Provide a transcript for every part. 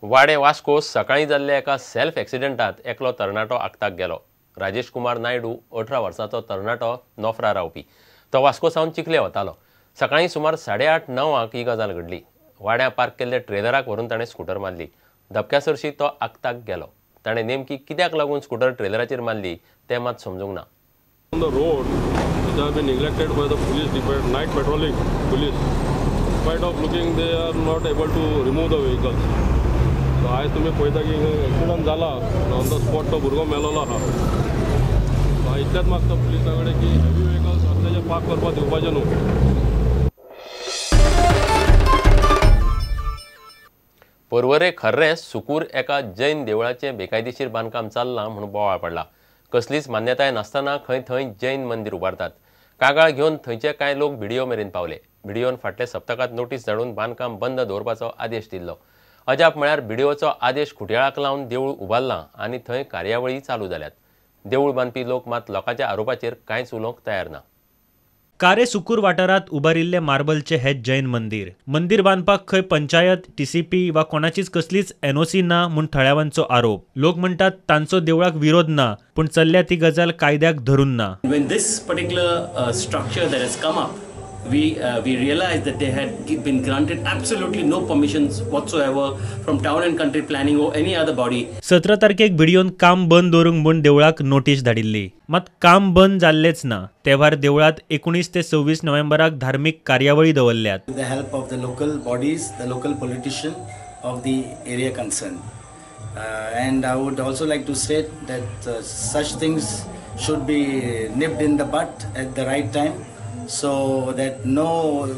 वाडे वास्को सकाळीं जाल्ल्या एका सेल्फ एक्सिडंटात एकलो तरणाटो आक्ताक गेलो. राजेश कुमार नायडू 18 वर्सांचो तरणाटो नोफरा रावपी. तो वास्को सावन चिखले वतालो. सकाळीं सुमार 8:30-9 ही गजाल घडली. वाड्या पार्क केल्ल्या ट्रेलराक व्हरून ताणें स्कूटर मारली. धपक्या सरशी तो आक्ताक गेलो. ताणें नेमकी कित्याक लागून स्कूटर ट्रेलराचेर मारली तें मात समजूंक ना. On the road, which have been neglected by the police department, night patrolling police. In spite of looking, they are not able to remove the vehicles. So आयज तुमी पळयता की एक्सिडंट जाला, ऑन the spot तो भुरगो मेलोलो आहा. So इतलेंच मागता पुलिसां कडेन की हेवी व्हेकल्स रस्त्याचेर पार्क करपाक दिवपाचें न्हू. पर्वरे खर्रें सुकूर एका जैन देवळाचें बेकायदेशीर बांदकाम चल्लां म्हूण बोवाळ पडला. कसलीच मान्यताय नासतना खंय थंय जैन मंदीर उबारतात. कागाळ घेवन थंयचे कांय लोक बीडीओ मेरेन पावले. बीडीओन फाटल्या सप्तकांत नोटीस धाडून बांदकाम बंद दवरपाचो आदेश दिल्लो. अजाप म्हळ्यार बीडीओचो आदेश खुटयाळाक लावन देवूळ उबारलां आनी थंय कार्यावळी चालू जाल्यात. देवूळ बांदपी लोक मात लोकांच्या आरोपाचेर कांयच उलोवंक तयार ना. कारे सुकूर वाठारांत उबारिल्ले मार्बलचे हे जैन मंदीर. मंदीर बांदपाक खंय पंचायत, टीसीपी वा कोणाचीच कसलीच एनओसी ना म्हूण थळाव्यांचो आरोप. लोक म्हणटात तांचो देवळाक विरोध ना, पूण चल्ल्या ती गजाल कायद्याक धरून ना. When this particular structure that has come up, we realized that they had been granted absolutely no permissions whatsoever from town and country planning or any other body. 17 तारखेक बीडीओन काम बंद दवरूंक म्हूण देवळाक नोटीस धाडिल्ली, मात काम बंद जाल्लेच ना. तेव्हार देवळात 19 ते 26 नोव्हेंबराक धार्मिक कार्यावळी दवरल्यात. With the help of the local bodies, the local politician of the area concerned. And I would also like to state that such things should be nipped in the bud at the right time, so that no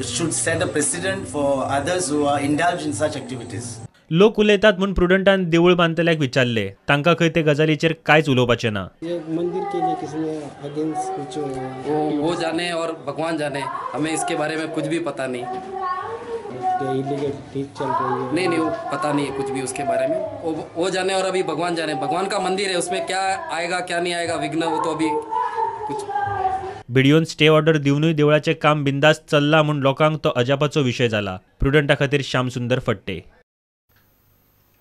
should set a precedent for others who are indulged in such activities. लोक उलयतात म्हूण प्रुडंटान देवूळ बांदतल्याक विचारले, तांकां खंय ते गजालीचेर कांयच उलोवपाचें ना. मंदिर के लिए किसी ने अगेंस्ट कुछ वो जाने और भगवान जाने, हमें इसके बारे में कुछ भी पता नहीं. इलीगल ठीक चल रही है? नहीं नहीं, वो पता नहीं है कुछ भी उसके बारे में. वो जाने और अभी भगवान जाने. भगवान का मंदिर है, उसमें क्या आएगा क्या नहीं आएगा विघ्न, वो तो अभी कुछ. बीडीओन स्टे ऑर्डर दिवनूय देवळाचें काम बिंदास चल्लां म्हूण लोकांक तो अजापाचो विशय जाला. प्रुडंटा खातीर श्यामसुंदर फट्टे.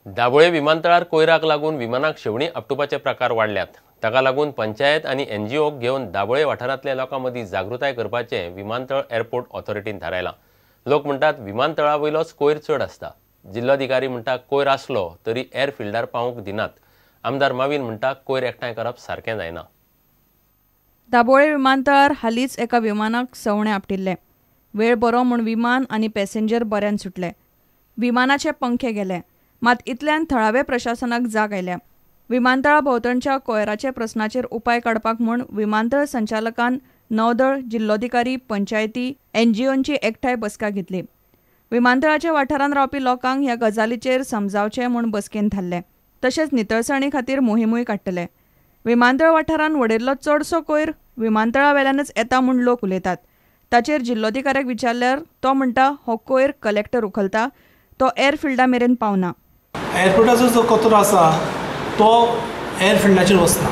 दाबोळे विमानतळार कोयराक लागून विमानाक शेवणी आपटुपाचे प्रकार वाडल्यात. ताका लागून पंचायत आनी एनजीओक घेवन दाबोळे वाठारांतल्या लोकां मदीं जागृताय करपाचें विमानतळ एअरपोर्ट ऑथॉरिटीन थारायलां. लोक म्हणटात विमानतळा वयलोच कोयर चड आसता. जिल्लोधिकारी म्हणटा कोयर आसलो तरी एअरफिल्डार पावूंक दिनात. आमदार मावीन म्हणटा कोयर एकठांय करप सारकें जायना. दाबोळे विमानतळार हालींच एका विमानाक सवणें आपटिल्लें. वेळ बरो म्हूण विमान आनी पॅसेंजर बऱ्यान सुटले. विमानाचे पंखे गेले, मात इतल्यान थळावे प्रशासनाक जाग आयल्या. विमानतळा भोंवतणच्या कोयराच्या प्रस्नाचेर उपाय काडपाक म्हूण विमानतळ संचालकान नौदळ, जिल्लोधिकारी, पंचायती, एनजीओंची एकठांय बसका घेतली. विमानतळाच्या वाठारांत रावपी लोकांक ह्या गजालीचेर समजावचें म्हूण बसकेन थारलें. तशेंच नितळसाणी खातीर मोहिमूय काडटले. विमानतळ वाठारांत वडयल्लो चडसो कोयर विमानतळा वेल्यानच येता म्हूण लोक उलयतात. ताचेर जिल्लोधिकाऱ्याक विचारल्यार तो म्हणटा हो कोयर कलेक्टर उखलता, तो एअरफिल्डा मेरेन पावना. एअरपोर्टाचो जो कचरो आसा तो एअरफिल्डाचेर वचना,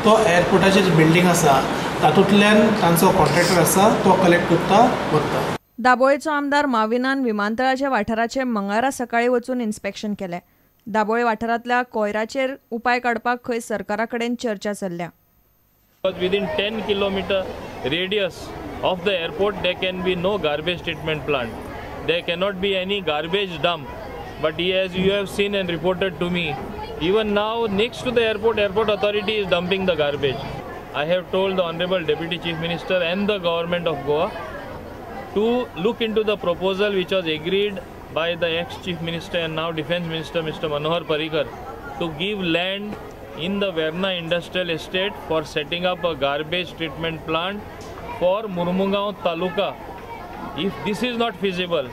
तो एअरपोर्टाची जी बिल्डींग आसा तातूंतल्यान तांचो कॉन्ट्रॅक्टर आसा तो कलेक्ट करता वता. दाबोळेचो आमदार माविनान विमानतळाच्या वाठाराचें मंगळारा सकाळीं वचून इन्स्पेक्शन केलें. दाबोळे वाठारांतल्या कोयराचेर उपाय काडपाक खंय सरकारा कडेन चर्चा चल्ल्या. Within 10 kilometer radius of the airport there can be no garbage treatment plant. There cannot be any garbage dump. But as you have seen and reported to me, even now next to the airport, airport authority is dumping the garbage. I have told the Honorable Deputy Chief Minister and the government of Goa to look into the proposal which was agreed by the ex-Chief Minister and now Defence Minister Mr. Manohar Parrikar to give land in the Verna Industrial Estate for setting up a garbage treatment plant for Murmugao Taluka. If this is not feasible,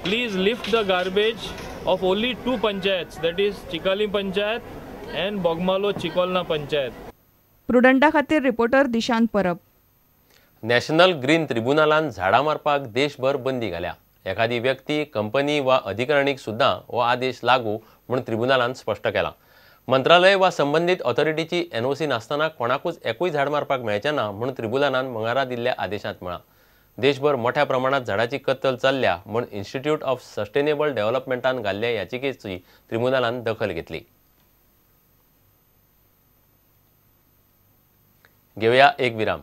please lift the garbage of only two panchayats, that is Chikalim Panchayat and Bogmalo Chikolna Panchayat. प्रुडंटा खातीर reporter Dishant Parab. National green ट्रिब्युनलान झाडां मारपाक देशभर बंदी घाल्या. एखादी व्यक्ती, company वा अधिकारणीक सुद्दां हो आदेश लागू म्हूण ट्रिब्युनलान स्पश्ट केलां. मंत्रालय वा संबंदीत ऑथॉरिटीची एनओसी नासतना कोणाकूच एकूय झाड मारपाक मेळचें ना म्हूण ट्रिब्युनलान मंगळारा दिल्ल्या आदेशांत म्हळां. देशभर मोठ्या प्रमाणात झाडाची कत्तल चल्ल्या म्हूण इन्स्टिट्यूट ऑफ सस्टेनेबल डेव्हलपमेंटान घाल्ल्या याचिकेची त्रिबुनालान दखल घेतली. घेवया एक विराम.